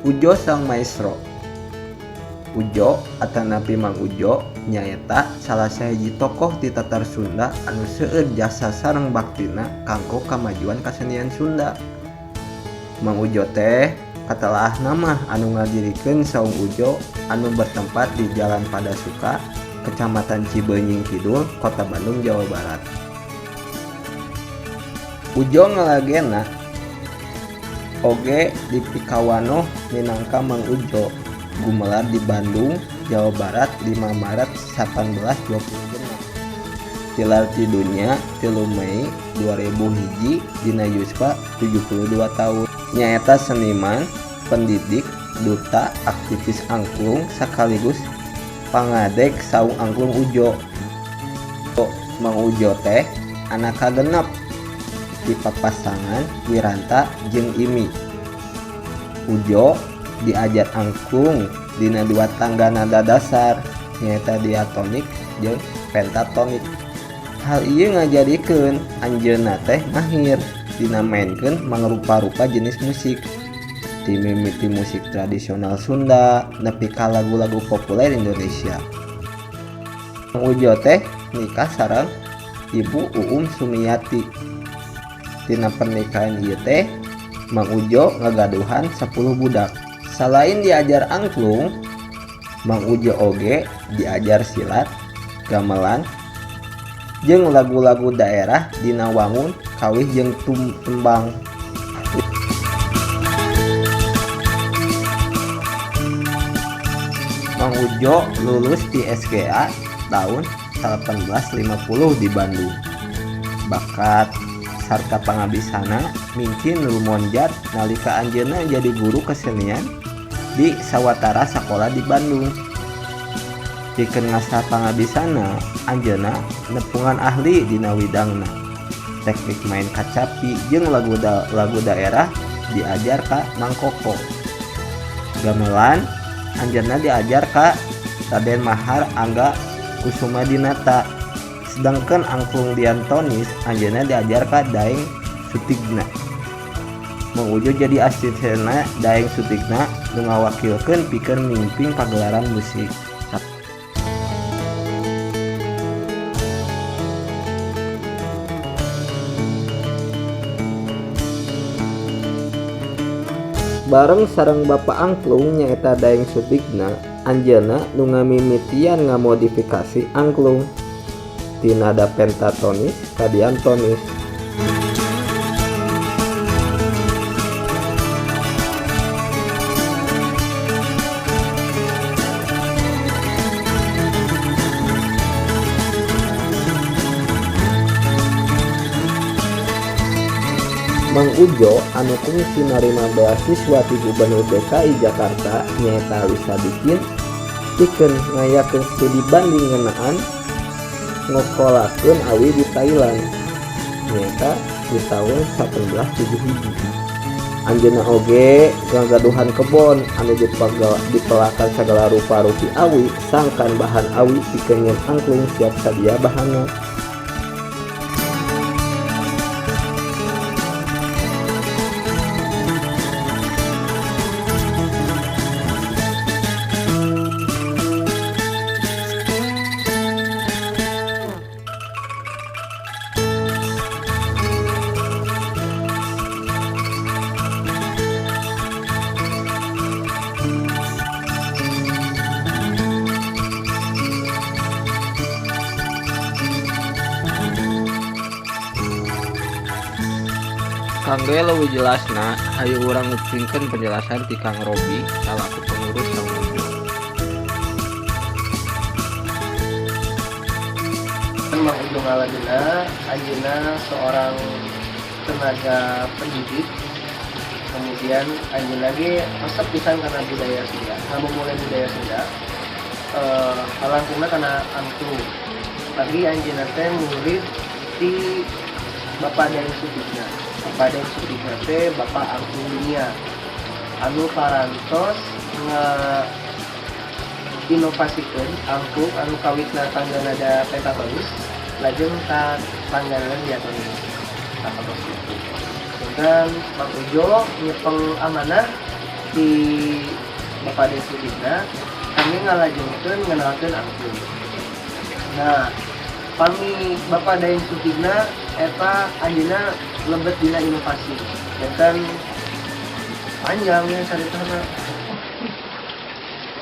Ujo Sang Maestro. Ujo atanapi Mang Ujo nyaeta salah sahiji tokoh di Tatar Sunda anu seueur jasa sareng baktina kanggo kamajuan kasenian Sunda. Mang Ujo teh katelaah mah anu ngadirikeun Saung Ujo anu bertempat di Jalan Padasuka, Kecamatan Cibeunying Kidul, Kota Bandung, Jawa Barat. Ujo ngalagena oge dipikawanoh minangka Mang Ujo gumelar di Bandung, Jawa Barat 5 Maret 1826. Tilar ti dunya 3 Mei 2001 dina yuswa 72 tahun. Nyaeta seniman, pendidik, duta, aktivis angklung sekaligus pangadeg Saung Angklung Ujo. Mang Ujo teh anak kagenep di papasangan Wiranta jeung Imi. Ujo diajar angklung dina dua tangga nada dasar nyaeta diatonik jeung pentatonik. Hal ieu ngajadikeun anjeunna teh mahir dina mainkeun mangrupa-rupa jenis musik. Ti mimiti musik tradisional Sunda nepi ka lagu-lagu populer Indonesia. Mang Ujo teh nikah sareng Ibu Uum Sumiati. Tina pernikahan ieu teh Mang Ujo ngagaduhan 10 budak. Salain diajar angklung, Mang Ujo oge diajar silat, gamelan, jeung lagu-lagu daerah dina wangun kawih jeung tembang. Mang Ujo lulus di SGA tahun 1850 di Bandung. Bakat sarta pangabisana mingkin rumonjat nalika anjeunna jadi guru kesenian di sawatara sakola di Bandung. Pikeun ngasah pangabisana, anjeunna nepungan ahli dina widangna. Teknik main kacapi jeung lagu daerah diajar ka Mang Koko. Gamelan anjeunna diajar ka Raden Mahar Angga Kusumadinata. Sedangkan angklung diatonis anjeunna diajar ka Daeng Sutigna. Mang Ujo jadi asistenna Daeng Sutigna nu ngawakilkeun pikeun mimping pagelaran musik. Bareng sareng Bapak Angklung nyaeta Daeng Sutigna, anjeunna nu ngamimitian ngamodifikasi angklung ti nada pentatonis ka diatonis. Mang Ujo anu kungsi narima beasiswa ti Gubernur DKI Jakarta nyaeta Ali Sadikin pikeun ngayakeun studi banding ngeunaan ngokolakeun awi di Thailand nyaeta di tahun 1871. Anjeunna oge ngagaduhan kebon anu dipelakan sagala rupa-rupi awi sangkan bahan awi pikeun nyeun angklung siap sadia bahanna. Kangge leuwih jelasna, hayu urang ngupingkeun penjelasan ti Kang Robi salaku pengurus Saung Ujo. Mang Ujo ngalagena anjeunna seorang tenaga pendidik, kemudian anjeunna ge resep pisan kana budaya Sunda, ngamumule budaya Sunda. Halangkungna kana angklung. Lagi anjeunna teh murid ti Bapak Daeng Sutigna. Bapak Daeng Sutigna teh Bapak Angklung Dunia anu parantos nge-inovasikeun angklung anu kawitna tangga nada pentatonis lajeng ka tangga nada diatonis. Sapertos itu. Dan Mang Ujo nyepeng amanah ti Bapak Daeng Soetigna kami ngalajengkeun ngenalkeun angklung. Nah, pami Bapak Daeng Soetigna eta anjeunna lebet dina inovasi. Janten panjang ya caritana.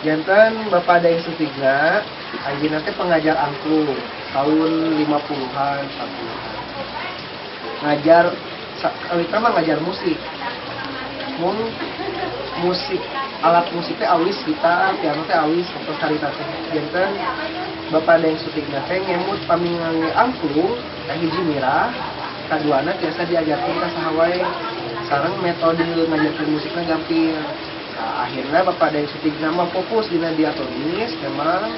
Janten Bapak Daeng Soetigna anjeunna teh pengajar angklung tahun 50-an, 40-an. Ngajar kawitna mah ngajar musik. Mun musik alat musik teh awis, gitar, piano teh awis waktu harita teh. Janten Bapak Daeng Soetigna teh ngemut pami ngangge angklung kahiji mirah, kaduana tiasa diajarkeun ka saha wae sareng metode ngajarkeun musikna gampil. Nah, akhirnya Bapak Daeng Soetigna mah fokus dina diatonis memang.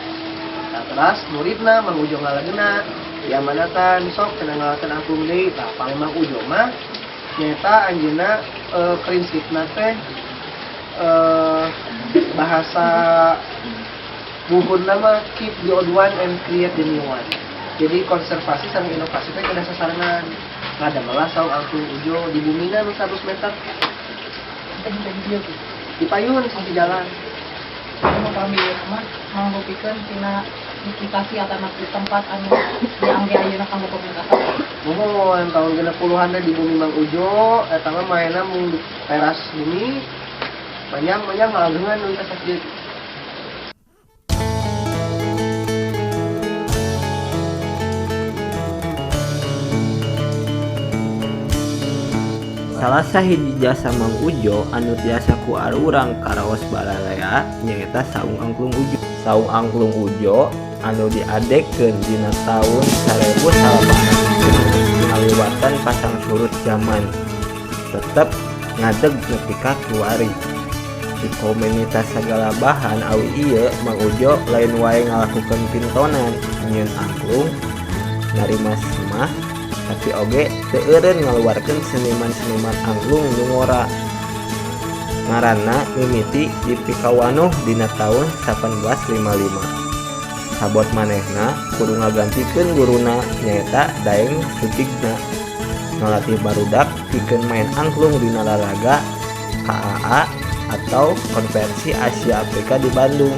Nah, terus muridna Mang Ujo ngalagena diamanatan sok cenah ngalakeun angklung deui. Tah pami Mang Ujo mah nyaeta anjeunna prinsipna teh bahasa buhunna mah keep the old one and create the new one. Jadi konservasi sareng inovasi teh kedah sasarengan. Ngadamelah saung angklung Ujo di bumina nu 100 meter. Di payun sisi jalan. Anu pami mah mangrupikeun tina dikasih atau di tempat anu diangge ayeuna kanggo pementasan. Muhun tahun 60-an teh di bumi Mang Ujo eta mah maenna mung di teras bumi panjang-panjang ngalageungan nu ka sakieu. Salah sahiji jasa Mang Ujo anu tiasa ku arurang karaos bararea nyaeta Saung Angklung Ujo. Saung Angklung Ujo anu diadekeun dina taun 1800 ngaliwatan pasang surut zaman tetep ngadeg nepi ka kiwari. Di komunitas sagala bahan awi ieu Mang Ujo lain wae ngalakukeun pintonan nyieun angklung narima semah tapi oge teu eureun ngaluarkeun seniman-seniman angklung nu ngora. Ngaranna mimiti dipikawanuh dina taun 1855. Sabot manehna kudu ngagantikeun guruna nyaeta Daeng Soetigna. Ngalatih barudak pikeun main angklung dina lalaga KAA atau Konferensi Asia Afrika di Bandung.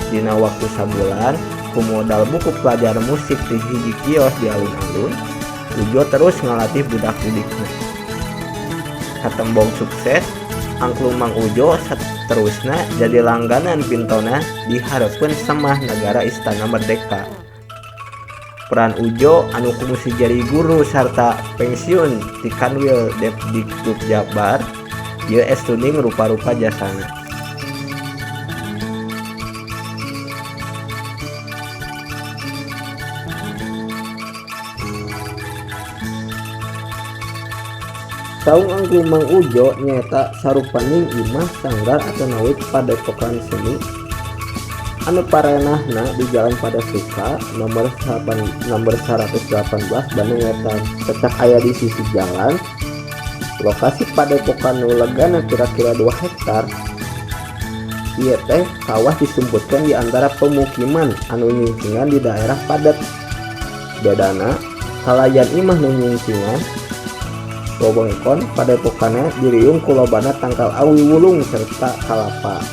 Dina waktu sabulan ku modal buku pelajaran musik di hiji kios di alun-alun, Ujo terus ngalatih budak didikna. Katembong sukses, angklung Mang Ujo saterusna jadi langganan pintona di hareupeun semah negara Istana Merdeka. Peran Ujo anu kungsi jadi guru sarta pensiun di Kanwil Depdikbud Jabar, ieu estuning rupa-rupa jasana. Saung Angklung Mang Ujo nyaeta sarupaning imah sanggar atanawi padepokan seni anu parenahna di Jalan Padasuka nomor 118 Bandung Wetan. Petak aya di sisi jalan. Lokasi padepokan nu legana kira-kira 2 hektar. Ieu teh sawah disumputkeun di antara pemukiman anu nyingcingan di daerah padat. Bedana kalayan imah nu nyingcingan wewengkon padepokanna diriung ku lobana tangkal awi wulung serta kalapa.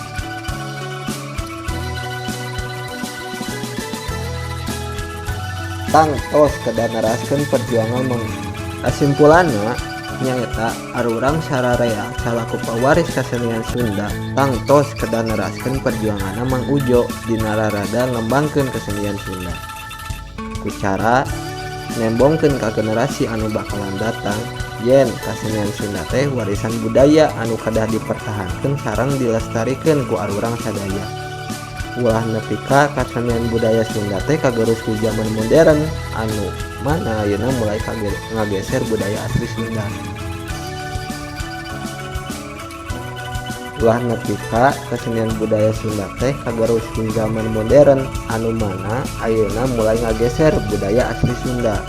Tangtos kedah neraskeun perjuangan Mang. Kasimpulanna nyaeta arurang sararea salaku pawaris kasenian Sunda tangtos kedah neraskeun perjuanganna Mang Ujo dina rarada ngembangkeun kesenian Sunda. Ku cara nembongkeun ka generasi anu bakalan datang yen kasenian Sunda teh warisan budaya anu kedah dipertahankeun sareng dilestarikeun ku arurang sadaya. Ulah nepi ka kasenian budaya Sunda teh kagerus ku zaman modern anu mana ayeuna mulai ngageser budaya asli Sunda. Ulah nepi ka kesenian budaya Sunda teh kagerus ku zaman modern anu mana ayeuna mulai ngageser budaya asli Sunda.